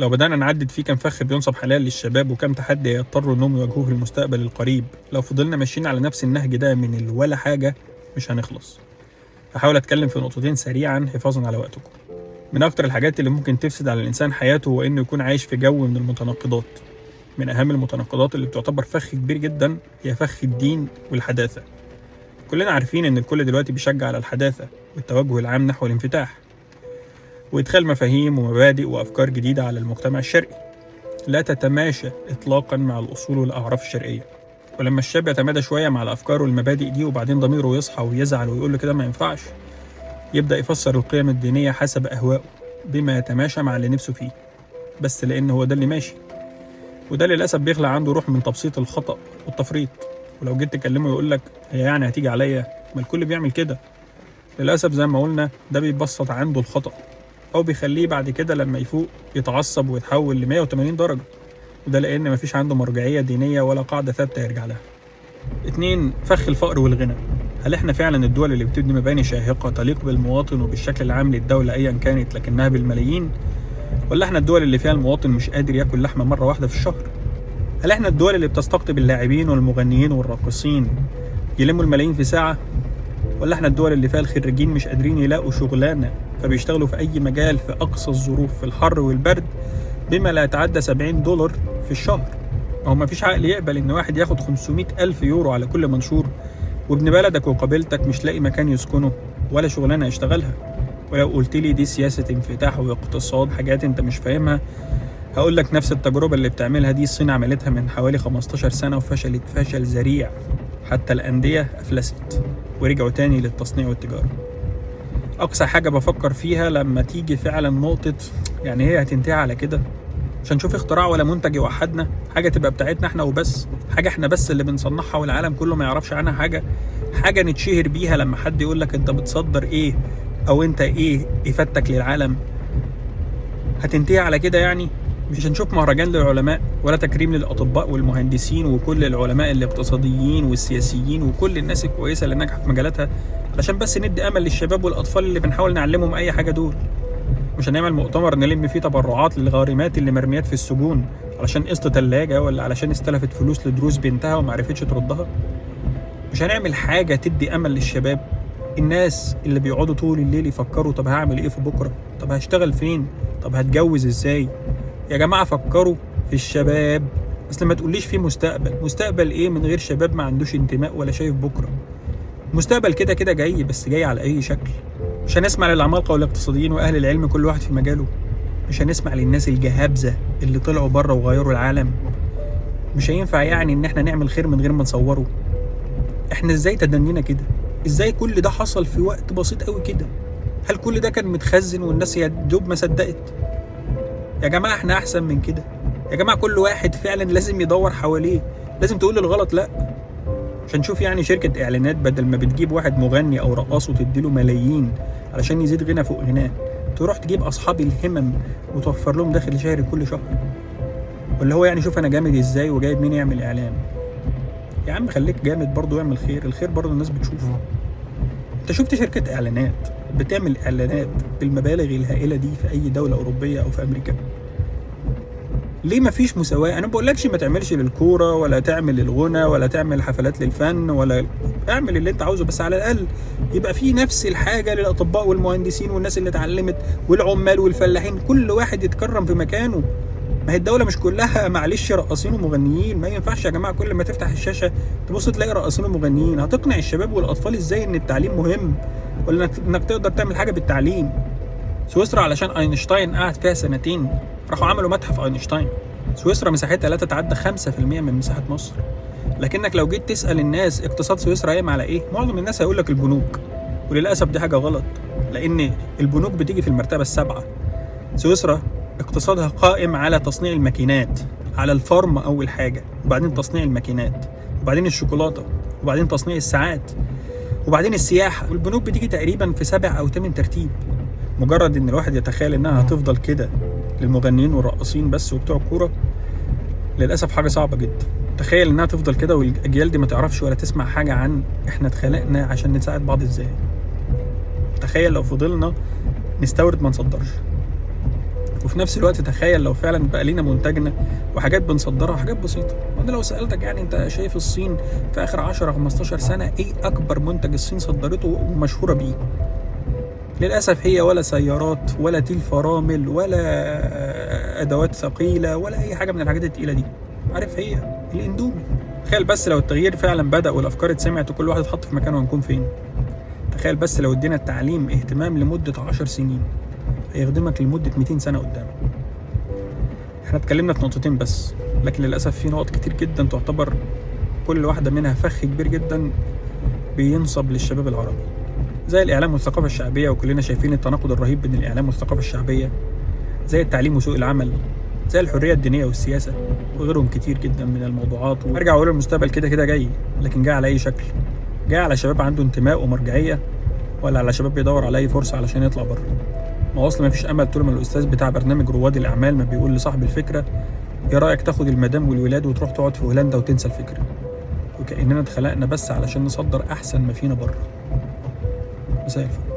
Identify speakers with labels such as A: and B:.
A: لو بدأنا نعدد فيه كم فخ بينصب حاليا للشباب وكم تحدي يضطروا انهم يواجهوه في المستقبل القريب لو فضلنا ماشيين على نفس النهج ده من الولا حاجة مش هنخلص. هحاول اتكلم في نقطتين سريعا حفاظا على وقتكم. من اكتر الحاجات اللي ممكن تفسد على الانسان حياته هو انه يكون عايش في جو من المتناقضات. من اهم المتناقضات اللي بتعتبر فخ كبير جدا هي فخ الدين والحداثة. كلنا عارفين ان الكل دلوقتي بيشجع على الحداثة والتوجه العام نحو الانفتاح وإدخال مفاهيم ومبادئ وأفكار جديدة على المجتمع الشرقي لا تتماشى إطلاقا مع الأصول والأعراف الشرقية. ولما الشاب يتمادى شوية مع الأفكار والمبادئ دي وبعدين ضميره يصحى ويزعل ويقول له كده ما ينفعش، يبدأ يفسر القيم الدينية حسب أهوائه بما يتماشى مع اللي نفسه فيه، بس لأن هو ده اللي ماشي. وده للأسف بيخلق عنده روح من تبسيط الخطأ والتفريط. ولو جيت تكلمه يقول لك هي يعني هتيجي عليا، ما الكل بيعمل كده. للأسف زي ما قلنا ده بيبسط عنده الخطأ أو بيخليه بعد كده لما يفوق يتعصب ويتحول ل 180 درجة، وده لأن مفيش عنده مرجعية دينية ولا قاعدة ثابتة يرجع لها. 2، فخ الفقر والغنى. هل احنا فعلا الدول اللي بتبني مباني شاهقة تليق بالمواطن وبالشكل العام للدولة أيا كانت لكنها بالملايين، ولا احنا الدول اللي فيها المواطن مش قادر ياكل لحمة مرة واحدة في الشهر؟ هل احنا الدول اللي بتستقطب اللاعبين والمغنيين والراقصين يلموا الملايين في ساعة، ولا احنا الدول اللي فيها الخريجين مش قادرين يلاقوا شغلانة فبيشتغلوا في أي مجال في أقصى الظروف في الحر والبرد بما لا يتعدى $70 في الشهر؟ هو ما فيش عقل يقبل إن واحد ياخد 500,000 يورو على كل منشور وابن بلدك وقبيلتك مش لاقي مكان يسكنه ولا شغلانة يشتغلها. ولو قلت لي دي سياسة انفتاح واقتصاد حاجات انت مش فاهمها، هقول لك نفس التجربة اللي بتعملها دي الصين عملتها من حوالي 15 سنة وفشلت فشل ذريع، حتى الأندية أفلست ورجعوا تاني للتصنيع والتجارة. أقصى حاجة بفكر فيها لما تيجي فعلا نقطة يعني هي هتنتهي على كده، مش هنشوف اختراع ولا منتج يوحدنا، حاجة تبقى بتاعتنا احنا وبس، حاجة احنا بس اللي بنصنعها والعالم كله ما يعرفش عنها حاجة، حاجة نتشهر بيها لما حد يقول لك انت بتصدر ايه او انت ايه افادتك للعالم. هتنتهي على كده يعني؟ مش هنشوف مهرجان للعلماء ولا تكريم للأطباء والمهندسين وكل العلماء الاقتصاديين والسياسيين وكل الناس الكويسة اللي ناجحة في مجالاتها علشان بس ندي أمل للشباب والأطفال اللي بنحاول نعلمهم أي حاجة دول. مش هنعمل مؤتمر نلم فيه تبرعات للغارمات اللي مرميات في السجون علشان قسط تلاجة ولا علشان استلفت فلوس لدروس بنتها ومعرفتش تردها. مش هنعمل حاجة تدي أمل للشباب، الناس اللي بيقعدوا طول الليل يفكروا طب هعمل ايه في بكرة، طب هشتغل فين، طب هتجوز ازاي. يا جماعة فكروا في الشباب، بس لما تقوليش في مستقبل، مستقبل ايه من غير شباب ما عندوش انتماء ولا شايف بكرة؟ مستقبل كده كده جاي، بس جاي على اي شكل. مش هنسمع للعمالقة والاقتصاديين واهل العلم كل واحد في مجاله، مش هنسمع للناس الجهابزة اللي طلعوا بره وغيروا العالم. مش هينفع يعني ان احنا نعمل خير من غير ما نصوره. احنا ازاي تدنينا كده؟ ازاي كل ده حصل في وقت بسيط قوي كده؟ هل كل ده كان متخزن والناس يا دوب ما صدقت؟ يا جماعة احنا احسن من كده. يا جماعة كل واحد فعلا لازم يدور حواليه، لازم تقول الغلط لا. مش هنشوف يعني شركة اعلانات بدل ما بتجيب واحد مغني او رقاص وتديله ملايين علشان يزيد غنى فوق غناه، تروح تجيب اصحاب الهمم وتوفر لهم دخل شهري كل شهر. ولا هو يعني شوف انا جامد ازاي وجايب مين يعمل اعلان؟ يا عم خليك جامد برضو واعمل خير، الخير برضو الناس بتشوفه. انت شفت شركة اعلانات بتعمل اعلانات بالمبالغ الهائلة دي في اي دولة اوروبية او في امريكا؟ ليه مفيش مساواة؟ انا ما بقولكش ما تعملش للكورة ولا تعمل للغنى ولا تعمل حفلات للفن ولا اعمل اللي انت عاوزه، بس على الاقل يبقى في نفس الحاجة للاطباء والمهندسين والناس اللي اتعلمت والعمال والفلاحين، كل واحد يتكرم في مكانه. ما هي الدولة مش كلها معلش رقاصين ومغنيين، ما ينفعش يا جماعة كل ما تفتح الشاشة تبص تلاقي رقاصين ومغنيين. هتقنع الشباب والأطفال ازاي ان التعليم مهم ولا انك تقدر تعمل حاجة بالتعليم؟ سويسرا علشان اينشتاين قعد فيها سنتين راحوا عملوا متحف اينشتاين. سويسرا مساحتها لا تتعدى 5% من مساحة مصر، لكنك لو جيت تسأل الناس اقتصاد سويسرا قايم على ايه، معظم الناس هيقول لك البنوك. وللأسف دي حاجة غلط، لأن البنوك بتيجي في المرتبة 7. سويسرا اقتصادها قائم على تصنيع الماكينات، على الفارم أول حاجة، وبعدين تصنيع الماكينات، وبعدين الشوكولاتة، وبعدين تصنيع الساعات، وبعدين السياحة. والبنوك بتيجي تقريبا في 7 أو 8 ترتيب. مجرد ان الواحد يتخيل انها هتفضل كده للمغنيين والرقاصين بس وبتوع الكورة، للأسف حاجة صعبة جدا. تخيل انها تفضل كده والاجيال دي ما تعرفش ولا تسمع حاجة عن احنا اتخلقنا عشان نساعد بعض ازاي. تخيل لو فضلنا نستورد ما نصدرش. وفي نفس الوقت تخيل لو فعلا بقى لينا منتجنا وحاجات بنصدرها، حاجات بسيطة. وانا لو سالتك يعني انت شايف الصين في اخر 10 15 سنة ايه اكبر منتج الصين صدرته ومشهوره بيه؟ للاسف هي ولا سيارات ولا تيل فرامل ولا ادوات ثقيلة ولا اي حاجة من الحاجات التقيله دي. عارف، هي الاندومي. تخيل بس لو التغيير فعلا بدا والافكار اتسمعت وكل واحد اتحط في مكانه، هنكون فين؟ تخيل بس لو ادينا التعليم اهتمام لمدة 10 سنين هيخدمك لمدة 200 سنة قدام. احنا اتكلمنا في نقطتين بس، لكن للأسف في نقط كتير جدا تعتبر كل واحدة منها فخ كبير جدا بينصب للشباب العربي، زي الإعلام والثقافة الشعبية، وكلنا شايفين التناقض الرهيب بين الإعلام والثقافة الشعبية، زي التعليم وسوق العمل، زي الحرية الدينية والسياسة، وغيرهم كتير جدا من الموضوعات. وارجع اقول المستقبل كده كده جاي، لكن جاي على أي شكل؟ جاي على شباب عنده انتماء ومرجعية، ولا على شباب بيدور على أي فرصة علشان يطلع بره؟ ما هو اصل مفيش امل طول ما الاستاذ بتاع برنامج رواد الاعمال ما بيقول لصاحب الفكرة ايه رايك تاخد المدام والولاد وتروح تقعد في هولندا وتنسى الفكرة، وكاننا اتخلقنا بس علشان نصدر احسن ما فينا بره. مساء الفل.